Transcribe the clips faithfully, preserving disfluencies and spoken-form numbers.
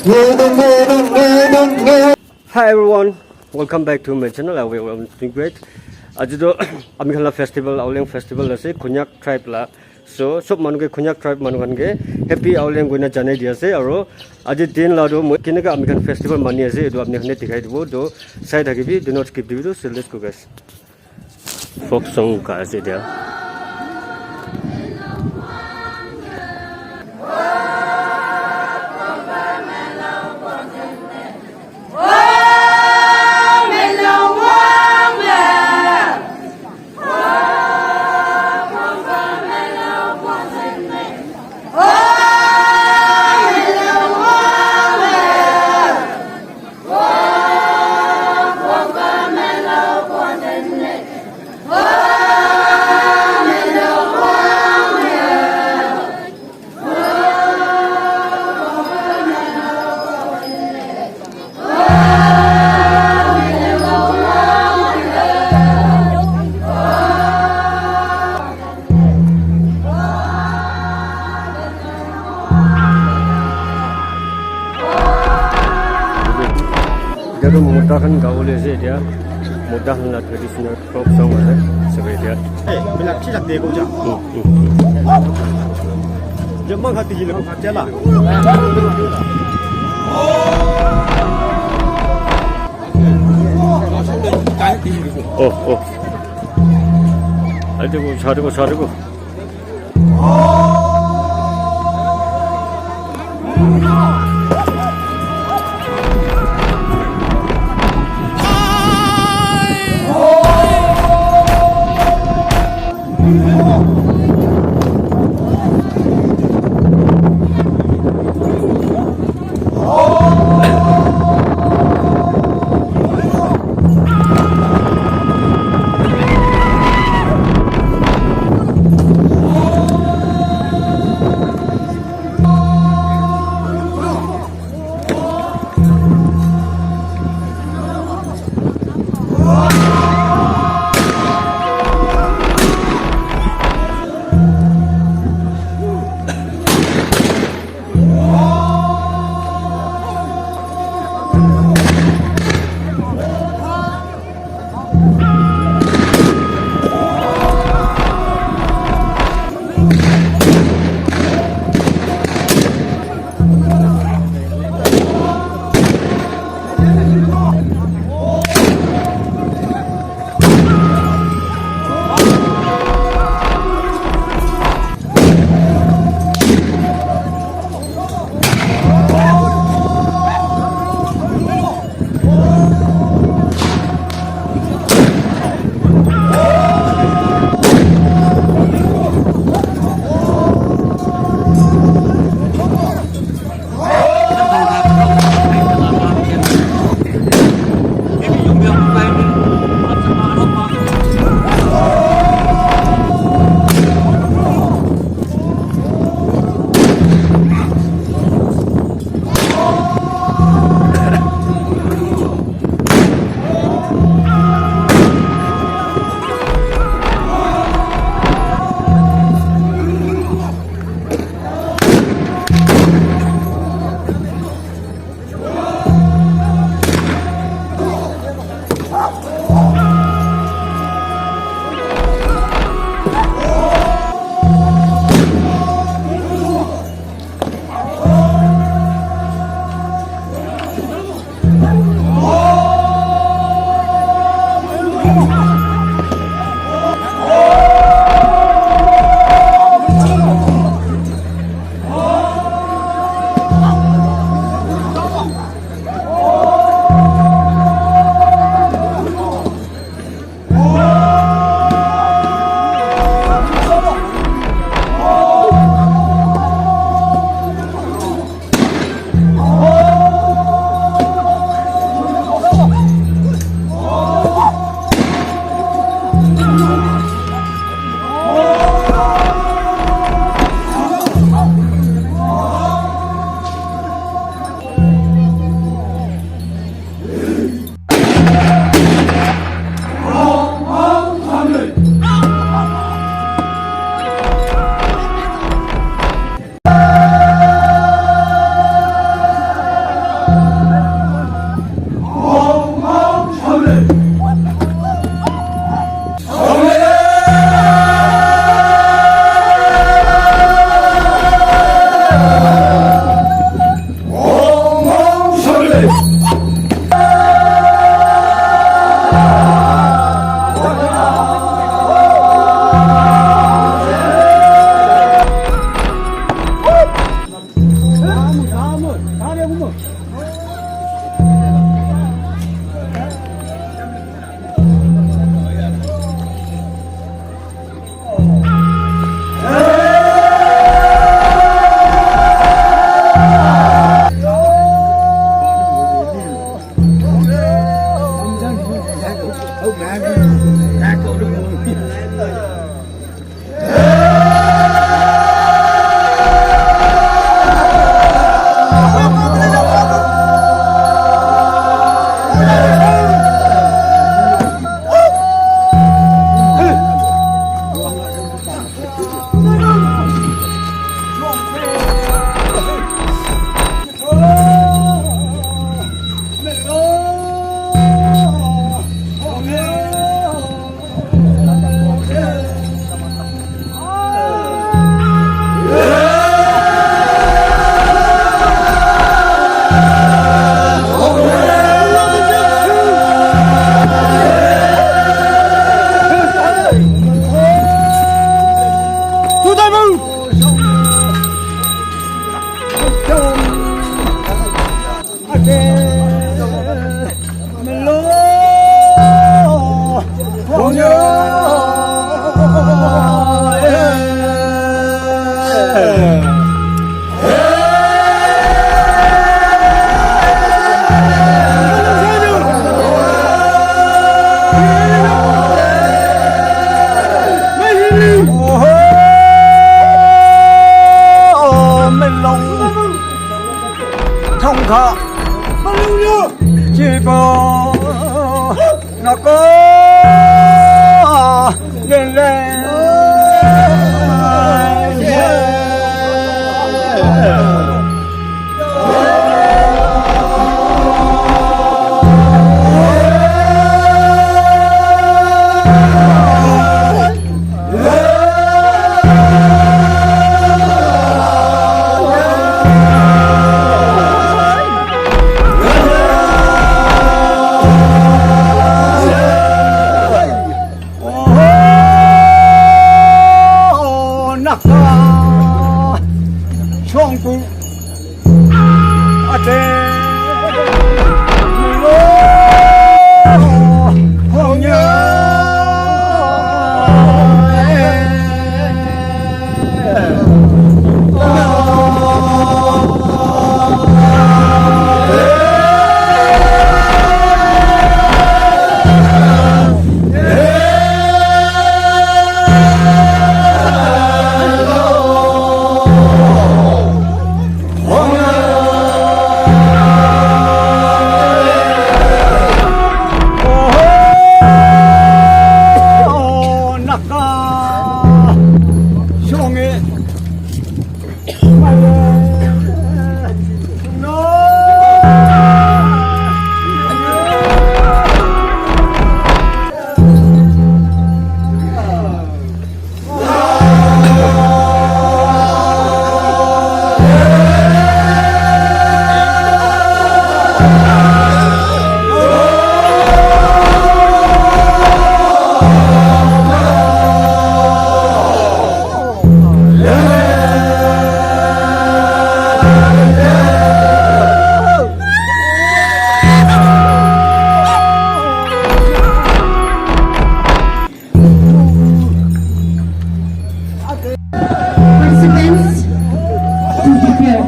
Hi everyone, welcome back to my channel. I will, I'm doing great. Aji to ami khan la festival, Auleng festival ase, Konyak tribe la. So sob manu ke, Konyak tribe manu khan ke happy Auleng koina janai di ase. Aro aji din la to moi keneka ami khan festival mani ase, etu apni khan ke dikhai dibo. To sai thakibi, do not skip the video. So let's go, guys. Folk song gai ase etia. Etia to mota khan gabole ase etia. Mota khan la traditional folk song ase. Sabi etia. Oh, oh. Aji ko, sari ko, sari ko. Minh Long thông thọ chỉ có nó có lên lên. Participants to prepare.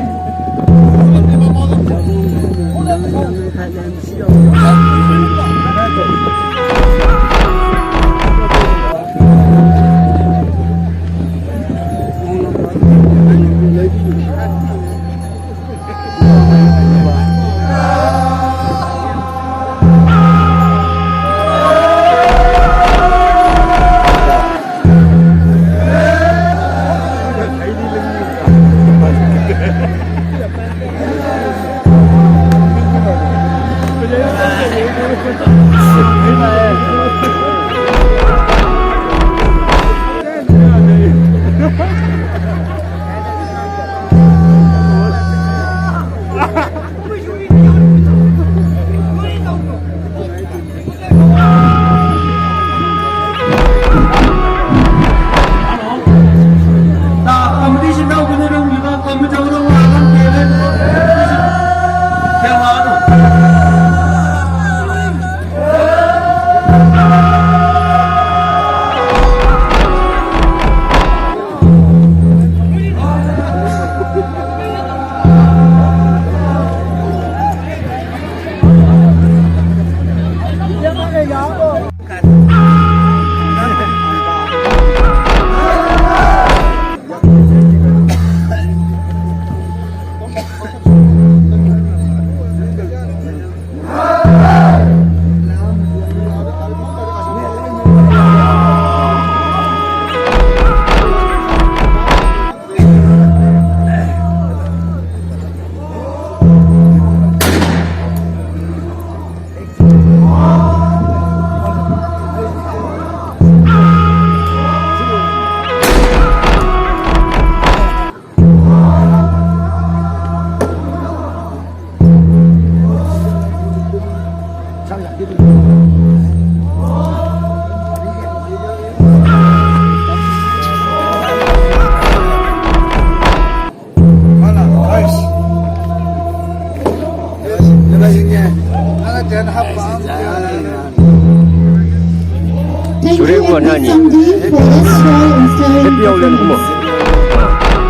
Thank you, F P Samdi, for this show inspiring performance.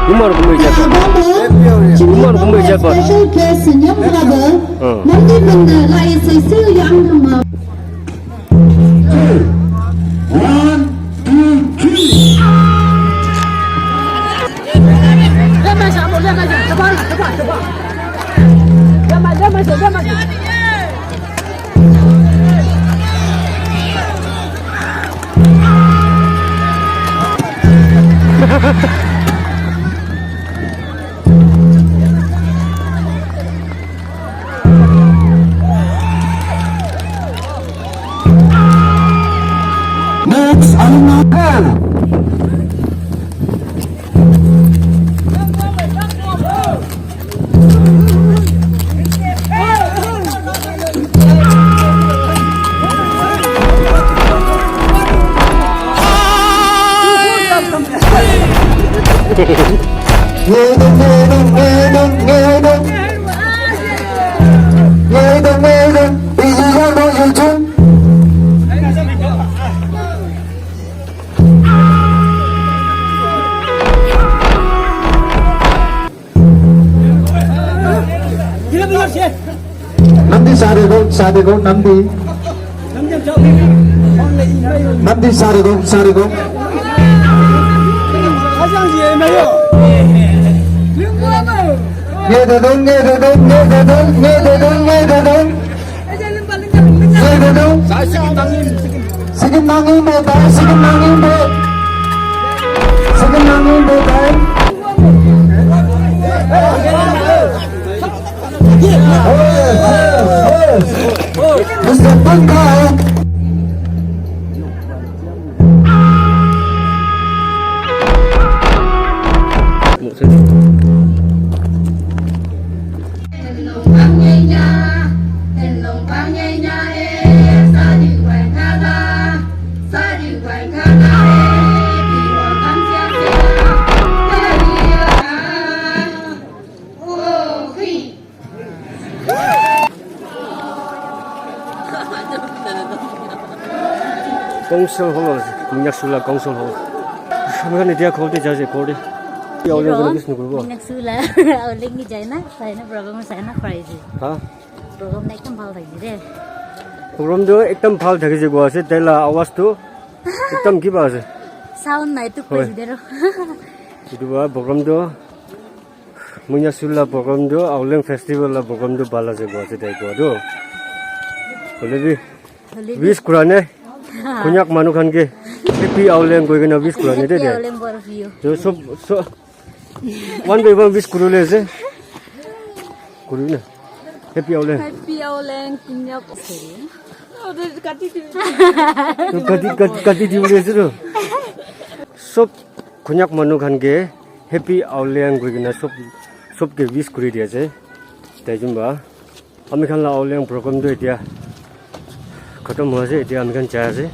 Umar kumai japa. Umar kumai japa. Special guest nyam haba. Hmm. Namdi manda lai sai su yang nama. One, two, three. Next, Alun Nagar. Namdi sari go, sari go, Namdi. Namdi sari go, sari go. Nge de dong, nge de dong, nge de dong, nge de dong, nge de dong. Nge de dong. Sikin nangin bo tai, sikin nangin bo. Sikin nangin bo tai. Mister Pangkai. Council hall, Konyak Sula Council hall. Ami khan etia ghor te jai ase, ghor te. Etia auleng koi kena kiss nokoribo. Konyak Sula, auleng ke jai na, sai na, program sai na, khuai ase. Ha? Program na ekdam bhal thakise de. Program tu ekdam bhal thakise koi ase, tai la awaz tu ekdam kiba ase. Sound nai tu koi ase de ro. Etu para program tu Munya Sula program tu, Auleng Festival la program tu bhal ase koi ase tai koi tu. Hoile bi, hoile bi wish kura ne? Ha. Konyak manu khan ke Happy Auleng koi kena wish kura ne de. Happy Auleng both of you. To sob, sob, one by one wish kuri le ase. Kuri na. Happy Auleng. Happy Auleng, Konyak. Sorry. Oh, kati di. To kati, kati, kati di le ase to. Sob Konyak manu khan ke Happy Auleng koi kena sob, sob ke wish kuri di ase. Tai jun ba. Ami khan la Auleng program tu etia khatam hoi ase, etia ami khan jai ase.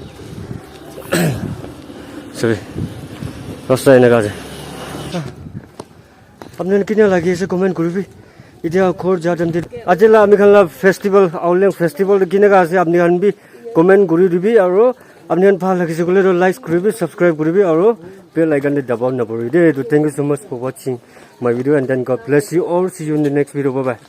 Sorry. Rasta eneka ase. Apni khan kina lagi ase comment kuri bi. Etia ghor ja time te. Aji la ami khan la festival, Auleng festival tu kineka ase, apni khan bi comment kuri dibi, aro apni khan bhal lagise koile tu like kuri bi, subscribe kuri bi, aro bell icon te dabab na puri de. To thank you so much for watching my video and then God bless you all. See you in the next video. Bye bye.